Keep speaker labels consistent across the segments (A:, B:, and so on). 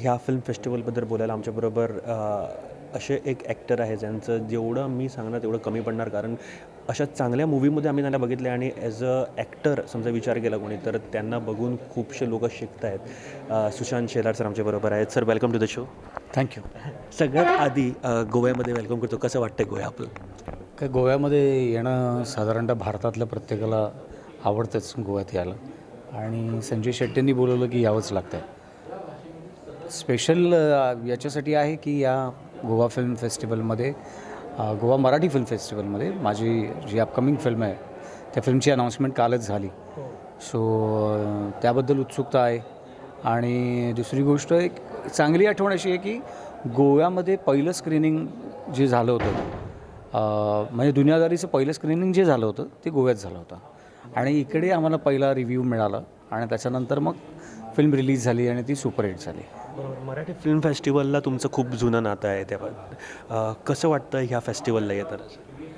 A: ह्या फिल्म फेस्टिवलबद्दल बोलायला आमच्याबरोबर असे एक ॲक्टर आहे ज्यांचं जेवढं मी सांगणार तेवढं कमी पडणार, कारण अशा चांगल्या मूवीमध्ये आम्ही त्यांना बघितले आणि ॲज अ ॲक्टर समजा विचार केला कोणी तर त्यांना बघून खूपशे लोक शिकत आहेत. सुशांत शेलार सर आमच्याबरोबर आहेत. Sir, welcome to the show.
B: Thank you.
A: सगळ्यात आधी गोव्यामध्ये welcome करतो. कसं वाटतं गोवा आपलं?
B: काय, गोव्यामध्ये येणं साधारणतः भारतातल्या प्रत्येकाला आवडतंच गोव्यात यायला, आणि संजय शेट्टींनी बोलवलं की यावंच लागतं. स्पेशल याच्यासाठी आहे की या गोवा फिल्म फेस्टिवलमध्ये, गोवा मराठी फिल्म फेस्टिवलमध्ये माझी जी अपकमिंग फिल्म आहे त्या फिल्मची अनाऊन्समेंट कालच झाली. सो त्याबद्दल उत्सुकता आहे. आणि दुसरी गोष्ट, एक चांगली आठवण अशी आहे की गोव्यामध्ये पहिलं स्क्रीनिंग जे झालं होतं, म्हणजे दुनियादारीचं पहिलं स्क्रीनिंग जे झालं होतं ते गोव्यात झालं होतं, आणि इकडे आम्हाला पहिला रिव्ह्यू मिळाला आणि त्याच्यानंतर मग फिल्म रिलीज झाली आणि ती सुपरहिट झाली.
A: बरोबर. मराठी फिल्म फेस्टिवलला तुमचं खूप जुनं नातं आहे, त्या कसं वाटतं ह्या फेस्टिवलला येताना,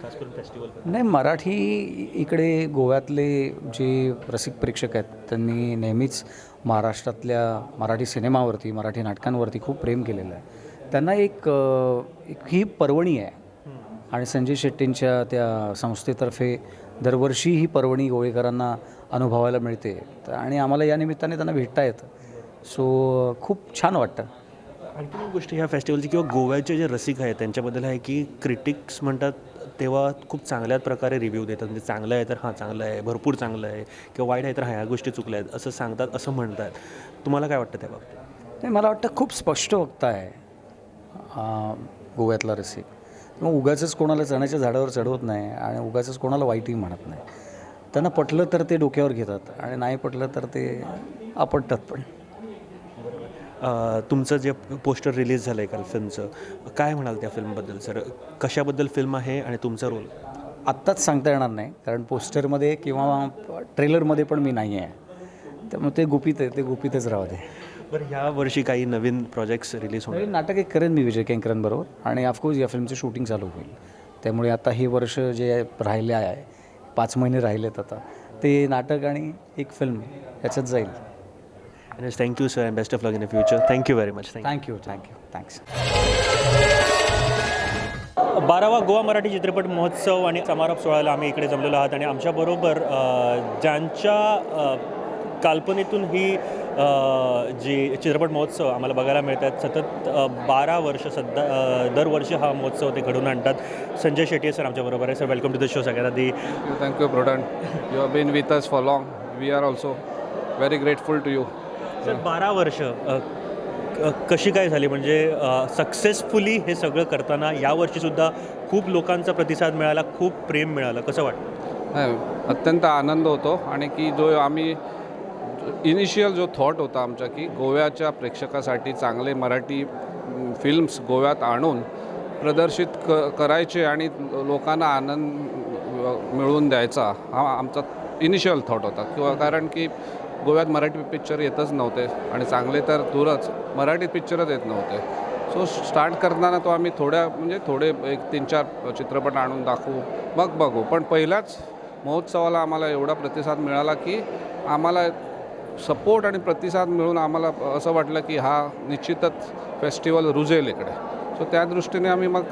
A: खास करून फेस्टिवल?
B: नाही, मराठी इकडे गोव्यातले जे रसिक प्रेक्षक आहेत त्यांनी नेहमीच महाराष्ट्रातल्या मराठी सिनेमावरती, मराठी नाटकांवरती खूप प्रेम केलेलं आहे. त्यांना एक ही पर्वणी आहे, आणि संजय शेट्टींच्या त्या संस्थेतर्फे दरवर्षी ही पर्वणी गोवेकरांना अनुभवायला मिळते, आणि आम्हाला या निमित्ताने त्यांना भेटता येतं. सो खूप छान वाटतं.
A: आणखी एक गोष्ट ह्या फेस्टिवलची किंवा गोव्याचे जे रसिक आहेत त्यांच्याबद्दल आहे की क्रिटिक्स म्हणतात तेव्हा खूप चांगल्या प्रकारे रिव्ह्यू देतात, म्हणजे चांगलं आहे तर हां चांगलं आहे, भरपूर चांगलं आहे, किंवा वाईट आहे तर हां ह्या गोष्टी चुकल्या आहेत असं सांगतात, असं म्हणतात. तुम्हाला काय वाटतं त्या बाबतीत?
B: नाही, मला वाटतं खूप स्पष्ट वक्ता आहे गोव्यातला रसिक. मग उगाचच कोणाला चण्याच्या झाडावर चढवत नाही आणि उगाचच कोणाला वाईटही म्हणत नाही. त्यांना पटलं तर ते डोक्यावर घेतात आणि नाही पटलं तर ते आपटतात पण.
A: तुमचं जे पोस्टर रिलीज झालं आहे काल फिल्मचं, काय म्हणाल त्या फिल्मबद्दल सर? कशाबद्दल फिल्म आहे आणि तुमचा रोल?
B: आत्ताच सांगता येणार नाही, कारण पोस्टरमध्ये किंवा ट्रेलरमध्ये पण मी नाही आहे, त्यामुळे ते गुपित आहे, ते गुपितच राहू दे.
A: बरं, ह्या वर्षी काही नवीन प्रोजेक्ट्स रिलीज होणार?
B: नवीन नाटक एक करेन मी विजय केंकरांबरोबर, आणि ऑफकोर्स या फिल्मचं शूटिंग चालू होईल. त्यामुळे आता हे वर्ष जे राहिले आहे, 5 महिने राहिलेत आता, ते नाटक आणि एक फिल्म ह्याच्यात जाईल.
A: Thank you sir, and best of luck in the future. Thank you very much.
B: Thank you, thank you, thanks.
A: 12वा Goa Marathi चित्रपट महोत्सव आणि समारोप सोहळ्याला आम्ही इकडे जमलेलो आहात, आणि आमच्याबरोबर ज्यांच्या काल्पनेतून ही जी चित्रपट महोत्सव आम्हाला बघायला मिळतात सतत 12 वर्ष, सध्या दरवर्षी हा महोत्सव ते घडवून आणतात, संजय शेट्टी सर आमच्याबरोबर आहे. Sir, welcome to the show. सगळ्यात आधी
C: thank you Prudent, you have been with us for long, we are also very grateful to you.
A: Sir, 12 वर्ष कशी काय झाली, म्हणजे सक्सेसफुली हे सगळं करताना यावर्षीसुद्धा खूप लोकांचा प्रतिसाद मिळाला, खूप प्रेम मिळालं, कसं वाटतं?
C: नाही, अत्यंत आनंद होतो. आणि की जो आम्ही इनिशियल जो थॉट होता आमचा की गोव्याच्या प्रेक्षकासाठी चांगले मराठी फिल्म्स गोव्यात आणून प्रदर्शित करायचे आणि लोकांना आनंद मिळवून द्यायचा, हा आमचा इनिशियल थॉट होता. किंवा कारण की गोव्यात मराठी पिक्चर येतच नव्हते, आणि चांगले तर दूरच, मराठी पिक्चरच येत नव्हते. सो स्टार्ट करताना तो आम्ही थोड्या म्हणजे थोडे एक 3-4 चित्रपट आणून दाखवू, मग बघू. पण पहिल्याच महोत्सवाला आम्हाला एवढा प्रतिसाद मिळाला की आम्हाला सपोर्ट आणि प्रतिसाद मिळून आम्हाला असं वाटलं की हा निश्चितच फेस्टिवल रुजेल इकडे. सो त्या दृष्टीने आम्ही मग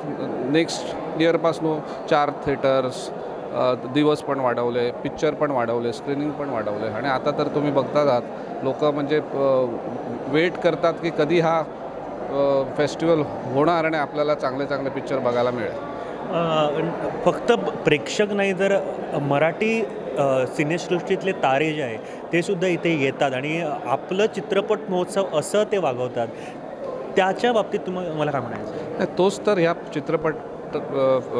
C: नेक्स्ट इयरपासून 4 थिएटर्स, दिवस पण वाढवले, पिक्चर पण वाढवले, स्क्रीनिंग पण वाढवले. आणि आता तर तुम्ही बघतात आहात, लोक म्हणजे वेट करतात की कधी हा फेस्टिवल होणार आणि आपल्याला चांगले चांगले पिक्चर बघायला मिळेल.
A: फक्त प्रेक्षक नाही तर मराठी सिनेसृष्टीतले तारे जे आहे ते सुद्धा इथे येतात आणि आपलं चित्रपट महोत्सव असं ते वागवतात, त्याच्या बाबतीत तुम्हाला मला काय म्हणायचं?
C: नाही, तोच तर ह्या चित्रपट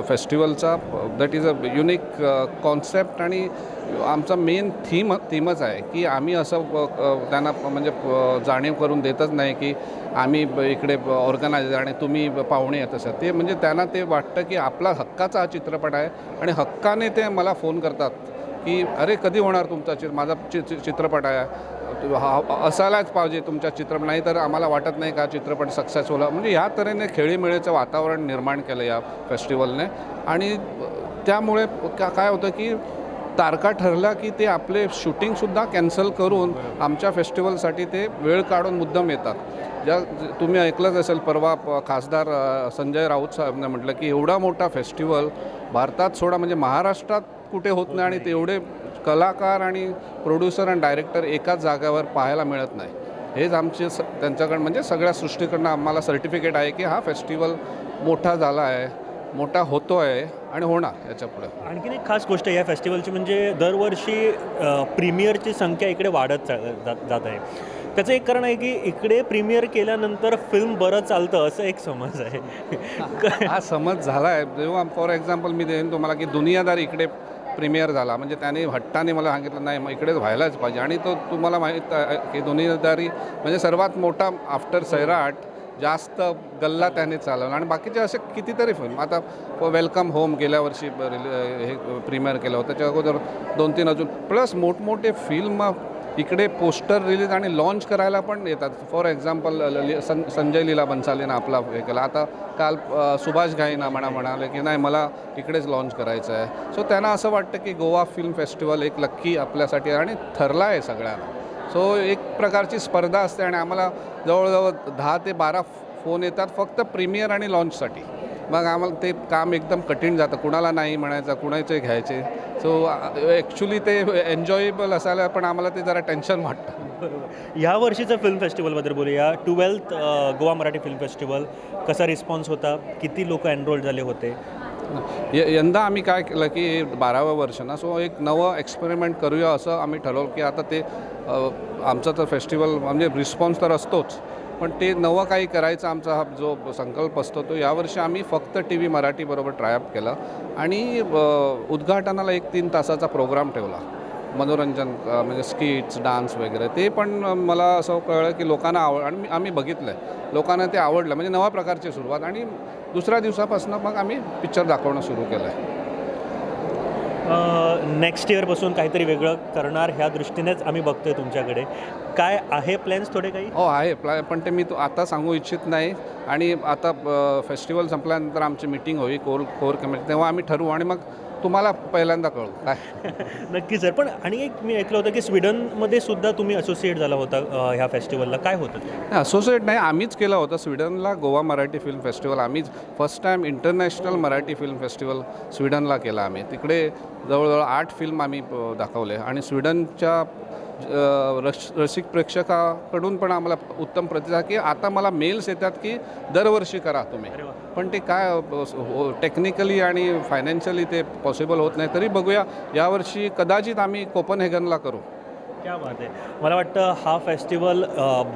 C: फेस्टिवलचा that is a unique concept आणि आमचा मेन थीमच आहे की आम्ही असं त्यांना म्हणजे जाणीव करून देतच नाही की आम्ही इकडे ऑर्गनायझर आणि तुम्ही पाहुणे आहेत असं. ते म्हणजे त्यांना ते वाटतं की आपला हक्काचा हा चित्रपट आहे आणि हक्काने ते मला फोन करतात की अरे कधी होणार तुमचा माझा चित्रपट आहे, असायलाच पाहिजे तुमच्या चित्रपट, नाही तर आम्हाला वाटत नाही का चित्रपट सक्सेसफुल. म्हणजे ह्या तऱ्हेने खेळीमेळीचं वातावरण निर्माण केलं या फेस्टिवलने. आणि त्यामुळे काय होतं की तारखा ठरल्या की ते आपले शूटिंगसुद्धा कॅन्सल करून आमच्या फेस्टिवलसाठी ते वेळ काढून मुद्दाम येतात. ज्या तुम्ही ऐकलंच असेल परवा खासदार संजय राऊत साहेबांनी म्हटलं की एवढा मोठा फेस्टिवल भारतात सोडा म्हणजे महाराष्ट्रात कुठे होत नाही आणि तेवढे कलाकार आणि प्रोड्युसर आणि डायरेक्टर एकाच जागावर पाहायला मिळत नाही. हेच आमचे त्यांच्याकडं म्हणजे सगळ्या सृष्टीकडनं आम्हाला सर्टिफिकेट आहे की हा फेस्टिवल मोठा झाला आहे, मोठा होतो आहे आणि होणार याच्यापुढे.
A: आणखीन एक खास गोष्ट या फेस्टिवलची म्हणजे दरवर्षी प्रीमियरची संख्या इकडे वाढत जात आहे. त्याचं एक कारण आहे की इकडे प्रीमियर केल्यानंतर फिल्म बरं चालतं असं एक समज आहे.
C: हा समज झाला आहे. जेव्हा फॉर एक्झाम्पल मी देईन तुम्हाला की दुनियादार इकडे प्रीमियर झाला म्हणजे त्याने हट्टाने मला सांगितलं नाही मग इकडेच व्हायलाच पाहिजे. आणि तो तुम्हाला माहीत आहे की दुनियादारी म्हणजे सर्वात मोठा आफ्टर सैराट जास्त गल्ला त्याने चालवला आणि बाकीचे असे कितीतरी फिल्म. आता welcome home गेल्या वर्षी हे प्रीमियर केलं होतं, त्याच्या अगोदर 2-3 अजून, प्लस मोठमोठे फिल्म इकडे पोस्टर रिलीज आणि लॉन्च करायला पण येतात. फॉर एक्झाम्पल संजय लीला भन्सालीनं आपला हे केला. आता काल सुभाष घाईना म्हणाले की नाही मला इकडेच लॉन्च करायचं आहे. सो त्यांना असं वाटतं की गोवा फिल्म फेस्टिवल एक लक्की आपल्यासाठी आणि ठरला आहे सगळ्यांना. सो एक प्रकारची स्पर्धा असते आणि आम्हाला जवळजवळ 10 ते 12 फोन येतात फक्त प्रीमियर आणि लॉन्चसाठी. मग आम्हाला ते काम एकदम कठीण जातं, कुणाला नाही म्हणायचं, कुणाचे घ्यायचे. सो ॲक्च्युली ते एन्जॉयेबल असायला पण आम्हाला ते जरा टेन्शन वाटतं.
A: बरोबर. ह्या वर्षीचं फिल्म फेस्टिवलबद्दल बोलूया. 12th Goa Marathi film festival, कसा रिस्पॉन्स होता, किती लोक एनरोल झाले होते?
C: यंदा आम्ही काय केलं की 12वं वर्ष ना, सो एक नवं एक्सपेरिमेंट करूया असं आम्ही ठरवलं की आता ते आमचं तर फेस्टिवल म्हणजे रिस्पॉन्स तर असतोच, पण ते नवं काही करायचा आमचा हा जो संकल्प असतो तो यावर्षी आम्ही फक्त टी व्ही मराठीबरोबर ट्रायअप केलं आणि उद्घाटनाला एक 3 तासाचा प्रोग्राम ठेवला, मनोरंजन म्हणजे स्किट्स, डान्स वगैरे. ते पण मला असं कळलं की लोकांना आवड आणि आम्ही बघितलं आहे लोकांना ते आवडलं, म्हणजे नव्या प्रकारची सुरुवात. आणि दुसऱ्या दिवसापासून मग आम्ही पिक्चर दाखवणं सुरू केलं आहे.
A: नेक्स्ट इयरपासून काहीतरी वेगळं करणार ह्या दृष्टीनेच आम्ही बघतोय तुमच्याकडे. काय आहे प्लॅन्स थोडे काही?
C: हो आहे प्लॅन, पण ते मी तो आता सांगू इच्छित नाही. आणि आता फेस्टिवल संपल्यानंतर आमची मीटिंग होईल कोर कमिटी, तेव्हा आम्ही ठरवू आणि मग तुम्हाला पहिल्यांदा कळू काय.
A: नक्की सर. पण आणि एक मी ऐकलं होतं की स्वीडनमध्ये सुद्धा तुम्ही असोसिएट झाला होता ह्या फेस्टिवलला, काय होतं ते?
C: नाही, असोसिएट नाही, आम्हीच केलं होतं स्वीडनला गोवा मराठी फिल्म फेस्टिवल. आम्हीच first time international Marathi film festival स्वीडनला केला आम्ही. तिकडे जवळजवळ 8 फिल्म आम्ही दाखवले आणि स्वीडनच्या रसिक प्रेक्षकाकडून पण आम्हाला उत्तम प्रतिसाद की आता मला मेल्स येतात की दरवर्षी करा तुम्ही, पण ते काय टेक्निकली आणि फायनान्शियली ते पॉसिबल होत नाही. तरी बघूया यावर्षी कदाचित आम्ही कोपनहेगनला करू.
A: क्या बात आहे. मला वाटतं हा फेस्टिवल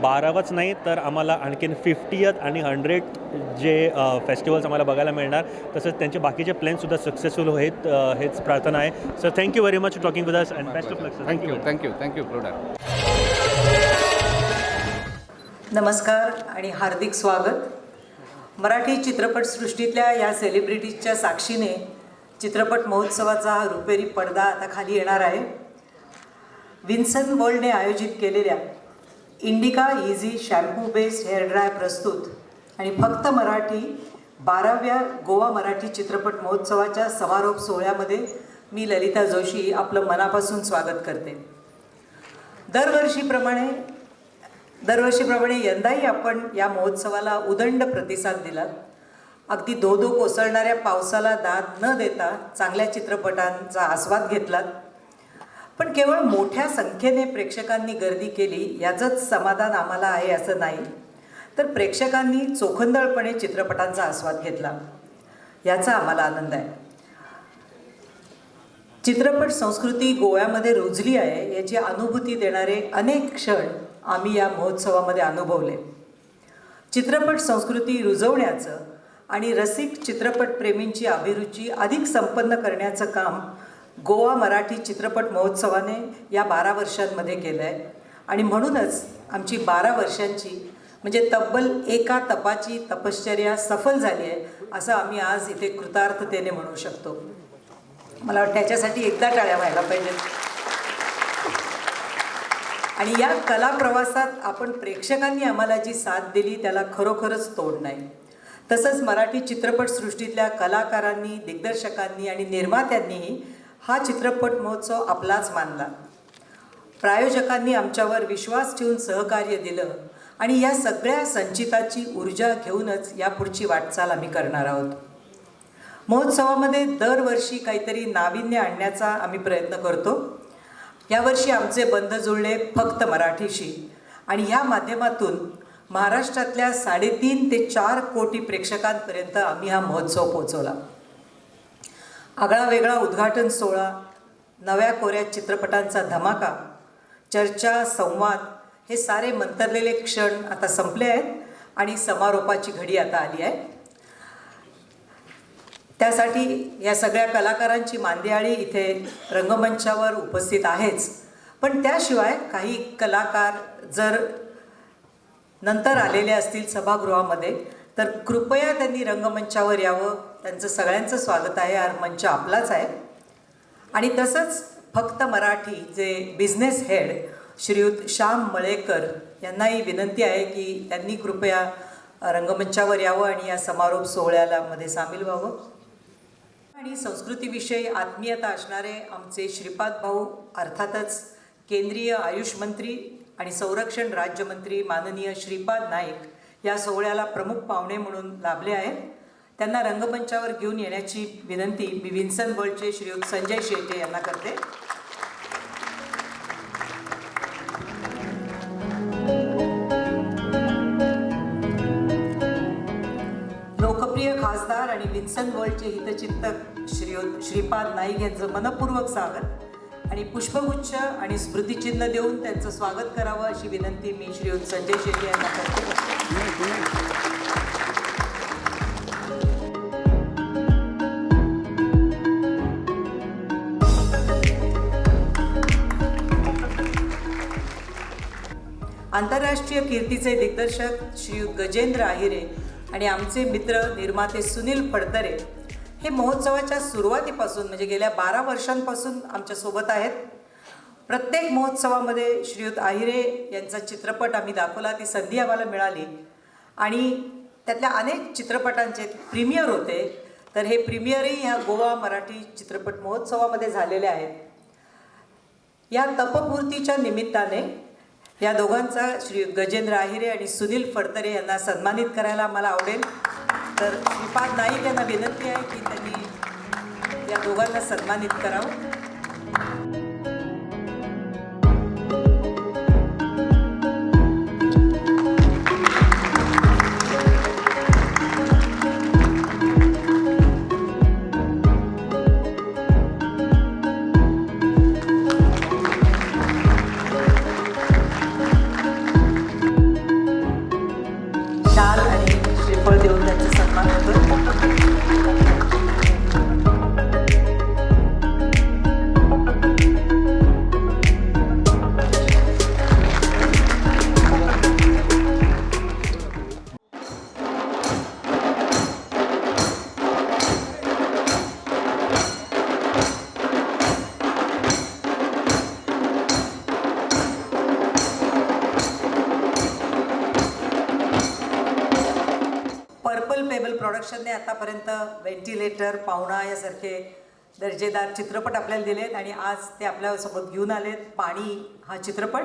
A: 12वाच नाही तर आम्हाला आणखीन 50th आणि 100th जे फेस्टिवल्स आम्हाला बघायला मिळणार, तसंच त्यांचे बाकीचे प्लॅनसुद्धा सक्सेसफुल होत हेच प्रार्थना आहे. Sir thank you very much talking with us and best of luck sir.
C: Thank you, thank you, thank you प्रोडा.
D: नमस्कार आणि हार्दिक स्वागत. मराठी चित्रपटसृष्टीतल्या या सेलिब्रिटीजच्या साक्षीने चित्रपट महोत्सवाचा हा रुपेरी पडदा आता खाली येणार आहे. विन्सन वर्ल्डने आयोजित केलेल्या Indica easy shampoo based hair dry प्रस्तुत आणि फक्त मराठी 12व्या गोवा मराठी चित्रपट महोत्सवाच्या समारोप सोहळ्यामध्ये मी ललिता जोशी आपलं मनापासून स्वागत करते. दरवर्षीप्रमाणे यंदाही आपण या महोत्सवाला उदंड प्रतिसाद दिला. अगदी धो-धो कोसळणाऱ्या पावसाला दाद न देता चांगल्या चित्रपटांचा आस्वाद घेतलात. पण केवळ मोठ्या संख्येने प्रेक्षकांनी गर्दी केली याचंच समाधान आम्हाला आहे असं नाही, तर प्रेक्षकांनी चोखंदळपणे चित्रपटांचा आस्वाद घेतला याचा आम्हाला आनंद आहे. चित्रपट संस्कृती गोव्यामध्ये रुजली आहे याची अनुभूती देणारे अनेक क्षण आम्ही या महोत्सवामध्ये अनुभवले. चित्रपट संस्कृती रुजवण्याचं आणि रसिक चित्रपटप्रेमींची अभिरुची अधिक संपन्न करण्याचं काम गोवा मराठी चित्रपट महोत्सवाने या 12 वर्षांमध्ये केलं आहे. आणि म्हणूनच आमची 12 वर्षांची म्हणजे तब्बल एका तपाची तपश्चर्या सफल झाली आहे असं आम्ही आज इथे कृतार्थतेने म्हणू शकतो. मला वाटतं त्याच्यासाठी एकदा टाळ्या व्हायला पाहिजेत. आणि या कला प्रवासात आपण प्रेक्षकांनी आम्हाला जी साथ दिली त्याला खरोखरच तोड नाही. तसंच मराठी चित्रपटसृष्टीतल्या कलाकारांनी, दिग्दर्शकांनी आणि निर्मात्यांनीही हा चित्रपट महोत्सव आपलाच मानला. प्रायोजकांनी आमच्यावर विश्वास ठेवून सहकार्य दिलं आणि या सगळ्या संचिताची ऊर्जा घेऊनच यापुढची वाटचाल आम्ही करणार आहोत. महोत्सवामध्ये दरवर्षी काहीतरी नाविन्य आणण्याचा आम्ही प्रयत्न करतो. यावर्षी आमचे बंध जुळले फक्त मराठीशी आणि ह्या माध्यमातून महाराष्ट्रातल्या 3.5 ते 4 कोटी प्रेक्षकांपर्यंत आम्ही हा महोत्सव पोहोचवला. आगळा वेगळा उद्घाटन सोहळा, नव्या कोऱ्या चित्रपटांचा धमाका, चर्चा, संवाद हे सारे मंतरलेले क्षण आता संपले आहेत आणि समारोपाची घडी आता आली आहे. त्यासाठी या सगळ्या कलाकारांची मांदियाळी इथे रंगमंचावर उपस्थित आहेच, पण त्याशिवाय काही कलाकार जर नंतर आलेले असतील सभागृहामध्ये तर कृपया त्यांनी रंगमंचावर यावं. त्यांचं सगळ्यांचं स्वागत आहे, हा मंच आपलाच आहे. आणि तसंच फक्त मराठी जे बिझनेस हेड श्रीयुत श्याम मळेकर यांनाही विनंती आहे की त्यांनी कृपया रंगमंचावर यावं आणि या समारोप सोहळ्याला मध्ये सामील व्हावं. आणि संस्कृतीविषयी आत्मीयता असणारे आमचे श्रीपाद भाऊ, अर्थातच केंद्रीय आयुष मंत्री आणि संरक्षण राज्यमंत्री माननीय श्रीपाद नाईक या सोहळ्याला प्रमुख पाहुणे म्हणून लाभले आहेत. त्यांना रंगमंचावर घेऊन येण्याची विनंती मी विन्सन वर्ल्डचे श्रीयुत संजय शेटे यांना करते. लोकप्रिय खासदार आणि विन्सन वर्ल्डचे हितचिंतक श्रीयुत श्रीपाद नाईक यांचं मनपूर्वक स्वागत आणि पुष्पगुच्छ आणि स्मृतिचिन्ह देऊन त्यांचं स्वागत करावं अशी विनंती मी श्रीयुत संजय शेटे यांना करते. आंतरराष्ट्रीय कीर्तीचे दिग्दर्शक श्रीयुत गजेंद्र आहिरे आणि आमचे मित्र निर्माते सुनील फडतरे हे महोत्सवाच्या सुरुवातीपासून म्हणजे गेल्या 12 वर्षांपासून आमच्यासोबत आहेत. प्रत्येक महोत्सवामध्ये श्रीयुत आहिरे यांचा चित्रपट आम्ही दाखवला, ती संधी आम्हाला मिळाली आणि त्यातल्या अनेक चित्रपटांचे प्रीमियर होते, तर हे प्रीमियरही ह्या गोवा मराठी चित्रपट महोत्सवामध्ये झालेले आहेत. या तपपूर्तीच्या निमित्ताने या दोघांचा श्री गजेंद्र आहिरे आणि सुनील फडतरे यांना सन्मानित करायला मला आवडेल. तर श्रीपाद नाईक यांना विनंती आहे की त्यांनी या दोघांना सन्मानित करावं. शाल आणि श्रीफळ देऊन त्यांचा सन्मान होतो. पर्पल पेबल प्रोडक्शनने आतापर्यंत व्हेंटिलेटर, पाहुणा यासारखे दर्जेदार चित्रपट आपल्याला दिलेत आणि आज ते आपल्यासोबत घेऊन आलेत पाणी हा चित्रपट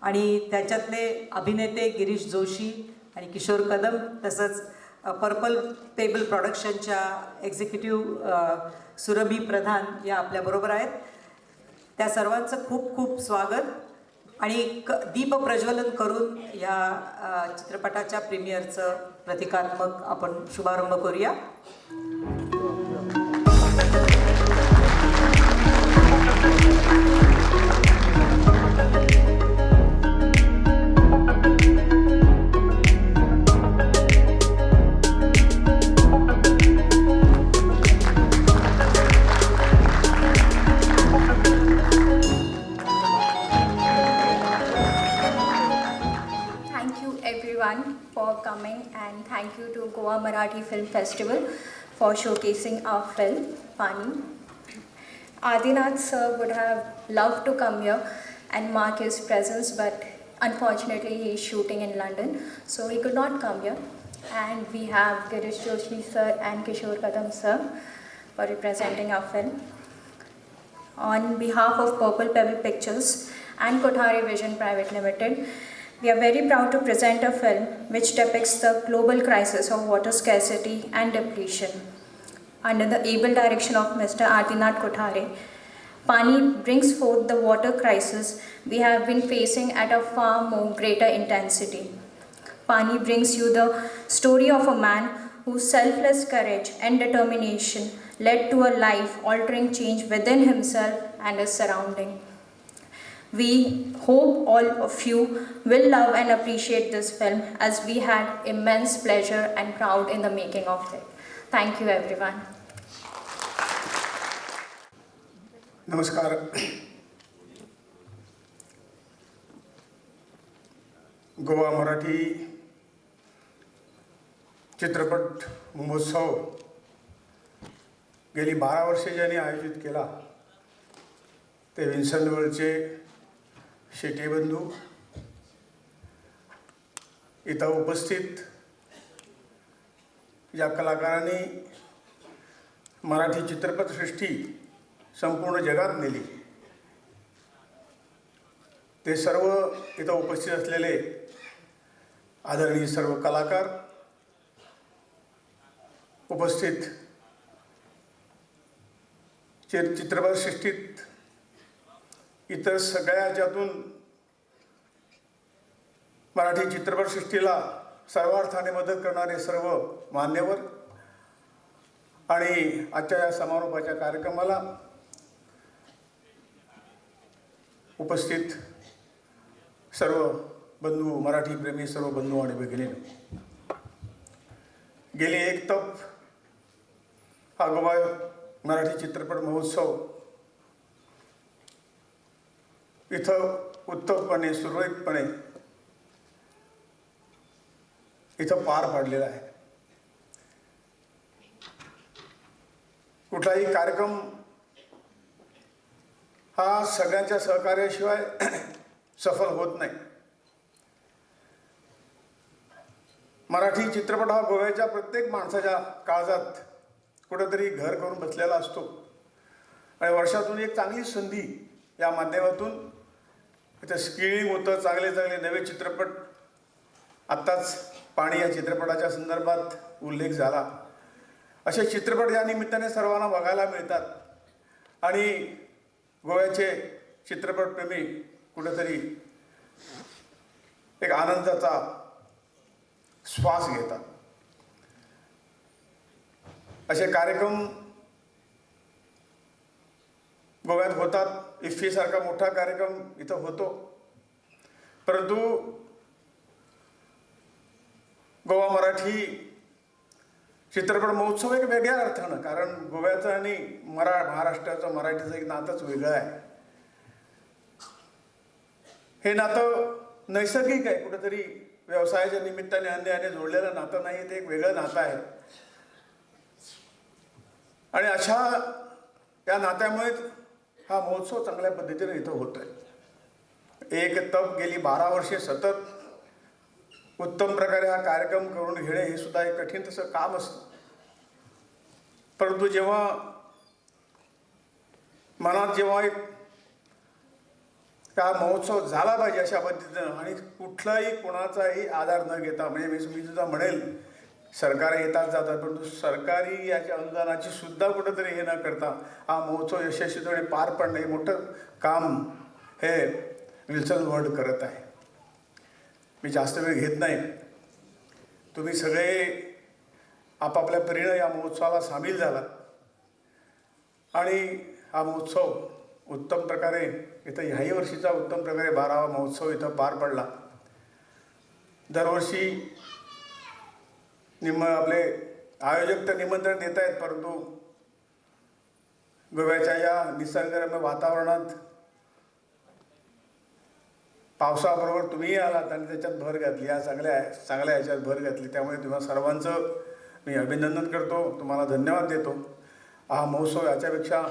D: आणि त्याच्यातले अभिनेते गिरीश जोशी आणि किशोर कदम, तसंच पर्पल पेबल प्रोडक्शनच्या एक्झिक्युटिव्ह सुरभी प्रधान या आपल्याबरोबर आहेत. त्या सर्वांचं खूप खूप स्वागत आणि दीप प्रज्वलन करून या चित्रपटाच्या प्रीमियरचं प्रतिकात्मक आपण शुभारंभ करूया.
E: For coming and thank you to Goa Marathi Film Festival for showcasing our film Pani. Adinath sir would have loved to come here and mark his presence, but unfortunately he is shooting in London, so he could not come here. And we have Girish Joshi sir and Kishore Kadam sir for representing our film. On behalf of Purple Pebble Pictures and Kothare Vision Private Limited, we are very proud to present a film which depicts the global crisis of water scarcity and depletion. Under the able direction of Mr. Adinath Kothare, Pani brings forth the water crisis we have been facing at a far more greater intensity. Pani brings you the story of a man whose selfless courage and determination led to a life altering change within himself and his surrounding. We hope all of you will love and appreciate this film, as we had immense pleasure and proud in the making of it. Thank you, everyone.
F: नमस्कार. गोवा मराठी चित्रपट महोत्सव गेली 12 वर्षे ज्यांनी आयोजित केला ते Vinson वर्ल्डचे Shete बंधू, इथं उपस्थित या कलाकारांनी मराठी चित्रपटसृष्टी संपूर्ण जगात नेली, ते सर्व इथं उपस्थित असलेले आदरणीय सर्व कलाकार, उपस्थित चित्रपटसृष्टीत इतर सगळ्या ह्याच्यातून मराठी चित्रपटसृष्टीला सर्वार्थाने मदत करणारे सर्व मान्यवर आणि आजच्या या समारोपाच्या कार्यक्रमाला उपस्थित सर्व बंधू, मराठी प्रेमी सर्व बंधू आणि भगिनींनो, गेली एक तप हा गोवा मराठी चित्रपट महोत्सव इथं उत्तमपणे सुरळीतपणे इथं पार पाडलेला आहे. कुठलाही कार्यक्रम हा सगळ्यांच्या सहकार्याशिवाय सफल होत नाही. मराठी चित्रपट हा गोव्याच्या प्रत्येक माणसाच्या काळजात कुठेतरी घर करून बसलेला असतो आणि वर्षातून एक चांगली संधी या माध्यमातून इथं स्क्रीनिंग होतं, चांगले चांगले नवे चित्रपट, आत्ताच पाणी या चित्रपटाच्या संदर्भात उल्लेख झाला, असे चित्रपट या निमित्ताने सर्वांना बघायला मिळतात आणि गोव्याचे चित्रपटप्रेमी कुठेतरी एक आनंदाचा श्वास घेतात. असे कार्यक्रम गोव्यात होतात, इफ्फीसारखा मोठा कार्यक्रम इथं होतो, परंतु गोवा मराठी चित्रपट महोत्सव एक वेगळ्या अर्थानं, कारण गोव्याचं आणि महाराष्ट्राचं मराठीचं एक नातंच वेगळं आहे. हे नातं नैसर्गिक आहे, कुठेतरी व्यवसायाच्या निमित्ताने अन्यायाने जोडलेलं नातं नाही, ते एक वेगळं नातं आहे आणि अशा या नात्यामुळेच हा महोत्सव चांगल्या पद्धतीने इथं होत आहे. एक तप गेली 12 वर्षे सतत उत्तम प्रकारे हा कार्यक्रम करून घेणे हे सुद्धा एक कठीण तसं काम असतं, परंतु जेव्हा मनात जेव्हा एक हा महोत्सव झाला पाहिजे अशा पद्धतीनं आणि कुठलाही कोणाचाही आधार न घेता, म्हणजे मी सुद्धा म्हणेल सरकार येतात जातात, परंतु सरकारी याच्या अनुदानाची सुद्धा कुठंतरी हे न करता हा महोत्सव यशस्वीपणे पार पाडणं हे मोठं काम हे विल्सन वर्ल्ड करत आहे. मी जास्त वेळ घेत नाही, तुम्ही सगळे आपापल्या परीनं या महोत्सवाला सामील झालात आणि हा महोत्सव उत्तम प्रकारे इथं ह्याही वर्षीचा उत्तम प्रकारे 12वा महोत्सव इथं पार पडला. दरवर्षी आपले आयोजक तर निमंत्रण देत आहेत, परंतु गोव्याच्या या निसर्गरम्य वातावरणात पावसाबरोबर तुम्हीही आलात आणि त्याच्यात भर घातली, या चांगल्या ह्याच्यात भर घातली, त्यामुळे तुम्हा सर्वांचं मी अभिनंदन करतो, तुम्हाला धन्यवाद देतो. हा महोत्सव याच्यापेक्षा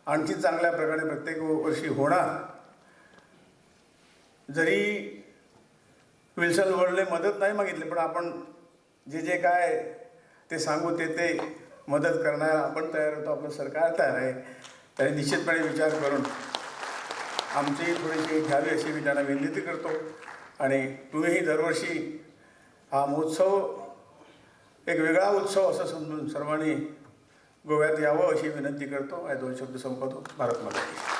F: आणखी चांगल्या प्रकारे प्रत्येक वर्षी होणार. जरी विल्सन वर्ल्डने मदत नाही मागितली, पण आपण जे जे काय ते सांगू ते ते मदत करण्याला आपण तयार होतो, आपलं सरकार तयार आहे. त्यांनी निश्चितपणे विचार करून आमचीही थोडीशी घ्यावी अशी मी त्यांना विनंती करतो. आणि तुम्हीही दरवर्षी हा महोत्सव एक वेगळा उत्सव असं समजून सर्वांनी गोव्यात यावं अशी विनंती करतो आणि दोन शब्द संपवतो. भारत माता की.